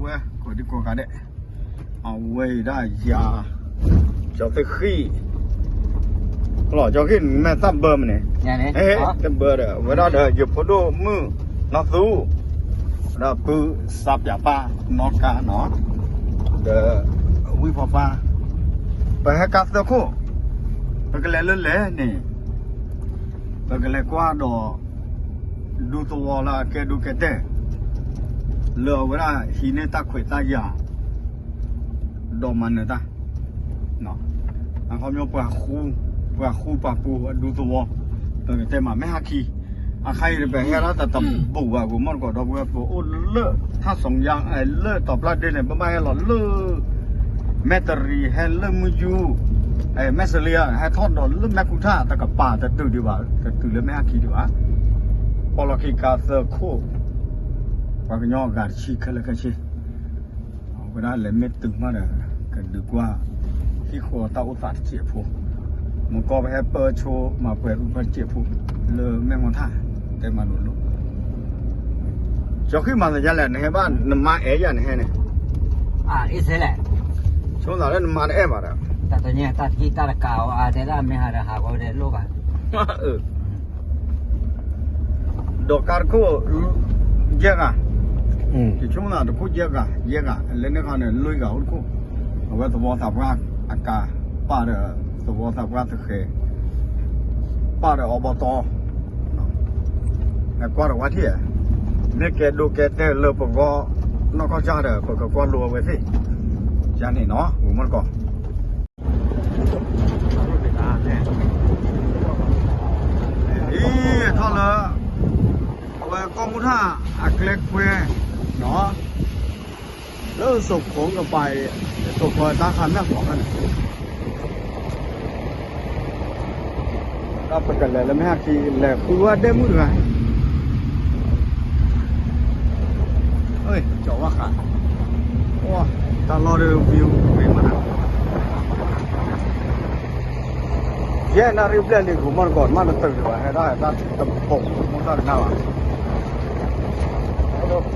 ဝဲ ကိးဒံကိးဂၤဒဲး, အဝဲအံၤဒၣ်ယၤ, ကၠီသ့ၣ်ဃံၣ်, လီၤ ကၠီသ့ၣ်ဃံၣ် မ့ၢ်သးဘၢမန့ၣ်, တဘၢဒီး အဝဲဒၣ်ဒီး ယဖိဒိၣ်မုၣ်နီၢ်သူ, ဒီးပုၢ်စးပၠးပၢ်နီၢ်ကါနီၤ, ဒီးဝံၢ်ဖီပၢ်, ပဟဲကါသၢခိၣ်, ပကလဲၤလၢလဲၣ်န့ၣ်, ပကလဲၤကွၢ်ဒီး ဒူသဝီလၢအကဲဒိးကဲတဲာ် လၢအဝဲဒၣ်ဟံးန့ၢ်တၢ်ခွဲးတၢ်ယာ် ဒီးမၤနၢၤတၢ်, အခီပညီ ပှၤဃူပှၤပူၤအဒူသဝီ, ပကတဲမးမ့ၢ်ဟးခံ, အခါအံၤပဟဲဒၣ်တၢ်တဘူၣ်ဘၣ် ဂိၤမီၢ်တကိးဒီပုၢ်ဝဲၢ် ပအိၣ်လၢထၣ်စီယါ လၢတီၤပျၢ်ဒ့န့ၣ် ပဘၣ်ဟဲလီၤလၢ မဲၣ်တရံး ဟဲလၢမုၢ်ယူၢ်, မဲၣ်စလ့ ဟဲထီၣ်ဒီးလၢမဲၣ်ကူထၣ် တကပၤတတုၤဒံးဘၣ် တတုၤလၢမ့ၢ်ဟးခံဒံးဘၣ်, ပီၣ်လီၤခံကါသၢခိၣ်, ပှၤကညီအဂၤတဆံခဲလၢာ်ခဲဆ့, အဝဲဒၣ်လဲၤမ့ၢ်တုၤမးဒီး ကဒုးကွၢ် ဟံၣ်ဃီတၢ်အိၣ်သးတစဲးဖိ, မုၢ်ကီၢ်ပဟဲပၢဆိမၤပှဲၤအုၣ်ဖၢတစဲးဖိ, လၢမဲၢ်မီၢ်ထၣ်, တဲမၤလိာ်လိာ် ကၠီဃံၣ်မၤသးယါလဲၣ် နဟဲဘၣ်နမါအဲၣ်ယၤနဟဲန့ၣ်, ဆိသးလၢနမါတအဲၣ်ဘၣ်ဒီး, တၢ်တကးအီၤအါတဲဒၣ်မ့ၢ်ဟးဒီးဟးဂီၤဒဲးလိၣ်ဘၣ်, ဒီးကါတခိၣ်, ယဲၢ်ဂၤ, ယဆိသးတခိၣ်ယဲၢ်ဂၤ, ယဲၢ်ဂၤ, လၢန့ၣ်ခီန့ၣ် လွံၢ်ဂၤအိၣ်တခိၣ်, အဝဲသဝီသးပှၢ်အကါ, ပၢ်ဒီးသဝီသးပှၢ်သဃဲၤ ပၢ်ဒီးအီဘီတီ ဟဲကွၢ်ဒီးဝဲထံၣ်, မ့ၢ်ကဲဒိးကဲတဲာ်လၢပဂီၢ်နီၢ်ကီၢ်ကၢ်ဒီး ပကကွၢ်လိအဝဲသ့ၣ်, ယၤန့ၣ်နီၤ ဂိၤမီၢ်တကိး, အံၤထီၣ်လၢ အဝဲကီၢ်မုၢ်ထၣ်အကျဲခွဲနီၤ လၢစိာ်ခိးကပၤအံၤ, စိာ်ခိးတၢ်ခါမ့ၢ်ခိးခါန့ၣ်, ဒီးပကလဲၤလၢမ့ၢ်ဟဲခံ လဲၤဃုဝဲဒဲမုၣ်တဂၤ, ကၠီၤဝါဃး, တၢ်လီၢ်ဒီး view ဂ့ၤမးနၤ, ယဲၢ်နၣ်ရံၣ်ဘျဲၣ်လံ ဂိၤမီၢ်တကိး မးတတုၤဒံးဘၣ် ဟဲဒၣ်တၢ်တပိာ် မိၢ်တၢ်ကနၣ်ဘၣ် အိၣ်လၢ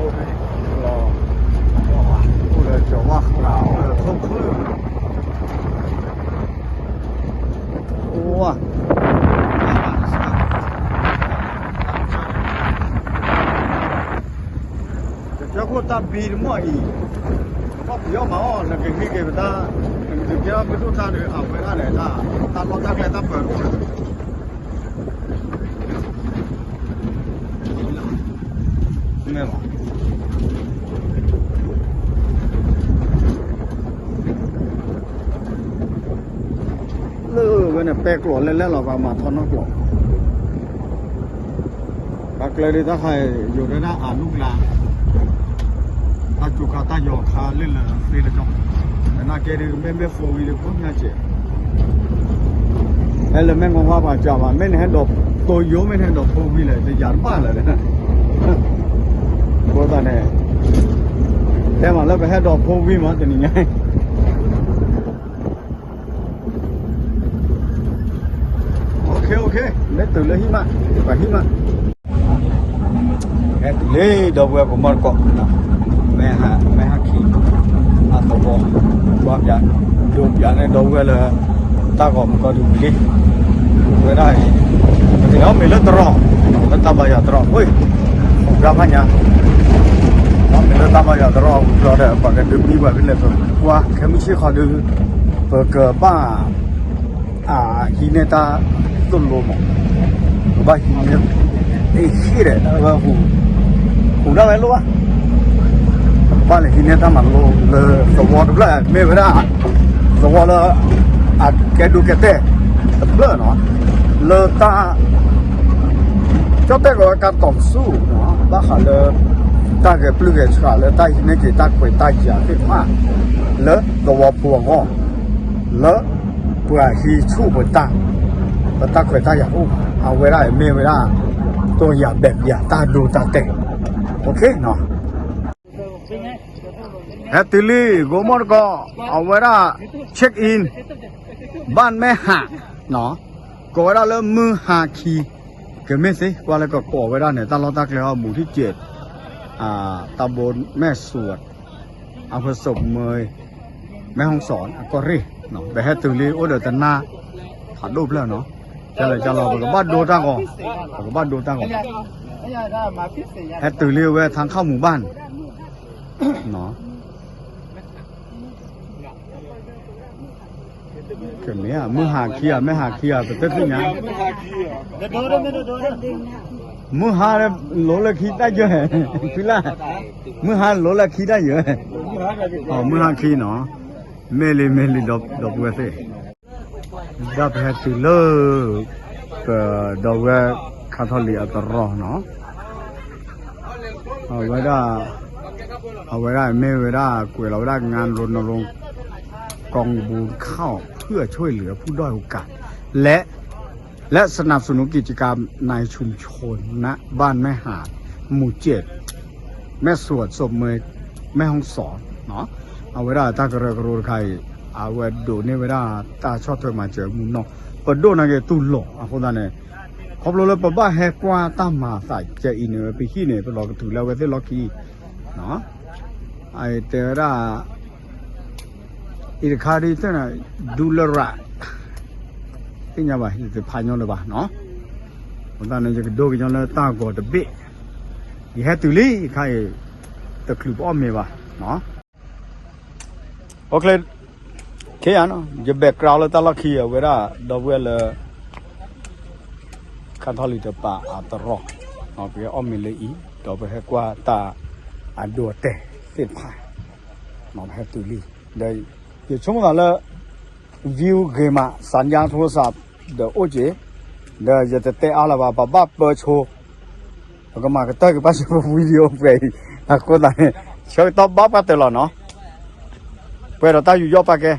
ကၠီၤဝါဃး အိၣ်လၢထိၣ်ချုး အိၣ်ဝါ ကစၢၢ်ခိၣ်တၢ်ဘံတမီၢ်အံၤ, ကဘၣ်ပယီၤမၤအီၤ နကဟံးက့ၤပတၢ်, နကကဲထီၣ်မ့ၢ်ဒိၣ်တၢ်ဒီး အဝဲဒၣ်န့ၣ် တၢ်လီၢ်တၢ်ကျဲတၢ်ပၢၤတအိၣ်လၢၤ မ့ၢ်ဘၣ် လၢဝဲန့ၣ် ပဲကျိးလဲၣ်လဲၣ်လီၤ ပှၤမၤထီၣ်နီၢ်ကျိး ပှၤကျဲဒ်တၢ်ခါအံၤ ယိၤဒၣ်အလူၢ်ကျါ တၢ်စူၤခါတၢ်ယီၤခါလၢလၢသ့လၢကီၢ် သနာ်က့ဒ်မ့မ့ၢ် four wheel ဒ်ကိးညါစဲး ဟဲလၢမဲၢ်ငီၢ်ဝါပှၤကၢ်ဘၣ် မ့ၢ်နဟဲဒိး Toyota မ့ၢ်နဟဲဒိး four wheel လၢတယၤတဘၣ်လၢၤ အဃိသတးန့ၣ် တဲမးလၢပဟဲဒိး four wheel မး တနံၤညါ OK OK မ့ၢ်တုၤလၢဟံၣ်မး ပှၤဟံၣ်မး ဟဲတုၤလံ ဒီပုၢ်ဝဲၢ်ကမီၢ်တကိး မ့ၢ်ဟး မ့ၢ်ဟးခံ အသဝီ ကွၢ်ပၠး ဒိပၠးန့ၣ် ဒီပုၢ်ဝဲၢ်လၢ တၢ်ဂီၤမူကီၢ်ဒုးဝံၤလံ ဝဲဒၣ်အံၤ ပကညီမ့ၢ်လၢတရီး လၢတၢ်ဘါယွၤတရီး ဝ့ၢ် ပှၤဖးညါ မ့ၢ်လၢတၢ်ဘါယွၤတရီး ဝံၤဘျီဒီး ပှၤကဒုးမံပှၤဖဲလဲၣ် ပကွၢ်ခဲမုၢ်ဆ့ၣ်ခီဒုး ပကဘၣ် အဟံးန့ၢ်တၢ်သိၣ်လိမး ပဘၣ်ဟံးန့ၢ် အ့ၣ်ဃ့ဒီး အဝဲဟူး ဟူးဒၣ်ဝဲလိၣ်ဘၣ် ဘၣ်လဲၤဟံးန့ၢ်တၢ်မၤလိလၢသဝီတဖျၢၣ် မ့ၢ်ဝဲဒၣ် သဝီလၢ အကဲဒိးကဲတဲာ်တဖျၢၣ်နီၤ လၢတၢ် ကၠီၣ်တဲၣ်ကီးဝဲကါတီၤဆူၣ်နီၤ ဘၣ်ဃးလၢ တၢ်ဂဲၤပျုၢ်ဂဲၤဆှးလၢတၢ်ဟံးန့ၢ်က့ၤတၢ်ခွဲးတၢ်ယာ်သ့ၣ်တဖၣ် လၢသဝီဖိအဂီၢ် လၢ ပှၤဟံးဆူၣ်ပတၢ် ပတၢ်ခွဲးတၢ်ယာ်အိၣ် အဝဲဒၣ်မ့ၢ်ဝဲဒၣ် တိၢ်ယၤဘဲးပယၤတၢ်ဒိတၢ်တဲာ် OK နီၤ ဟဲတုၤလံ ဂိၤမီၢ်တကိး အဝဲဒၣ် check in ဘၣ်မဲၢ်ဟး ကိးဝဲဒၣ်လၢမုၢ်ဟါခံ ကမ့ၢ်သ့ ကွၢ်လၢကကိးဝဲဒၣ်န့ၣ် တၢ်လီၢ်တၢ်ကျဲဟီၣ်ဘူးထံၣ်စဲး ตำบลแม่สวด อำเภอโสบเมย แม่ฮ่องสอน အကီၢ်ရ့ၣ်, ပဟဲတုၤလံအိၣ်ဒီးတနၢ် ဖးဒိၣ်ဖျၢၣ်နီၤ, ကလဲၤကလီၤ ပကဘၣ်ဒိတၢ်ဂီၤ, ပကဘၣ်ဒိတၢ်ဂီၤ, ဟဲတုၤလံဝဲ ทางเข้าหมู่บ้าน နီၤ မုၢ်ဟါခံဧါ မ့ၢ်ဟါခံဧါ ပတသ့ၣ်ညါ, မုၢ်ဟါလၢ လိၤလၢခံတၢ်ယၢၤ, ဖုလၢ်, မုၢ်ဟါလိၤလၢခံတၢ်ယၢၤ, မုၢ်ဟါခံနီၤ, မ့ၢ်လံ မ့ၢ်လံ ဒီပုၢ်ဝဲၢ်သ့ၣ်, ဒၣ်ပဟဲတုၤလၢ ပဒီပုၢ်ဝဲၢ် ခါထီၣ်လံအတရီနီၤ အဝဲဒၣ်, အဝဲဒၣ်မ့ၢ်ဝဲဒၣ် ကွဲးလီၤဝဲဒၣ် งานรณรงค์กองบุญข้าวเพื่อช่วยเหลือผู้ด้อยโอกาส และ และสนับสนุนกิจกรรมในชุมชน ณ บ้านแม่หาด หมู่เจ็ด แม่สวด โสบเมย แม่ฮ่องสอน အဝဲဒၣ်တၢ်ကရၢကရိတခါအံၤ အဝဲဒိးန့ၢ်ဝဲဒၣ်တၢ်ဆီၣ်ထွဲမၤစၢၤမုၢ်နီၢ် ပဒိၣ်နာ်က့ၤတူၢ်လိာ်အဃိသတးန့ၣ် ခီဖျိလၢပဘၣ်ဟဲကွၢ်တၢ်မၤအသးကဲအံၤန့ၣ် ပဟံၣ်န့ၣ် ပလီၤကတုၤလၢအဝဲသ့ၣ်လီၢ်ခံ အတဲဝဲဒၣ် အံၤတခါဒ်သ့ၣ်န့ၣ် ဒူလရာ် သ့ၣ်ညါဘၣ် ယတဖးညီလၢၤဘၣ်နီၤ, အဃိသတးန့ၣ် ယကဒိကညီလၢတၢ်ဂီၤတဘ့ၣ်, ယဟဲတုၤလံခါအံၤ တချုးပအီၣ်မ့ၤဘၣ်နီၤ OK, ခဲယၤနီၤ ယ background လၢတၢ်လီၢ်ခံအဝဲဒၣ် ဒီပုၢ်ဝဲၢ်လၢ ခါထီၣ်လံတပၤအတရီ, ပဟဲအီၣ်မ့ၤလၢအံၤ ဒီးပဟဲကွၢ်တၢ်အဒိအတဲာ်သ့ၣ်တဖၣ်, ပဟဲတုၤလံ, ဒီးယဆိကမိၣ်သးလၢ view ဂ့ၤမး สัญญาณโทรศัพท์ ဒီးအိၣ်က့ၤ, ဒီးယတတဲအါလၢၤဘၣ် ပဘၣ်ပၢဆိ ပကမၤကတၢၢ်က့ၤဘၣ်ဆိ video ပှဲၤအံၤ, အဃိသတးန့ၣ် ဆၢကတီၢ်ဘၣ်ပှၢ်တၢၢ်လီၤနီၤ, ပှဲၤဒီးတၢ်ယူးယီၣ်ပာ်ကဲ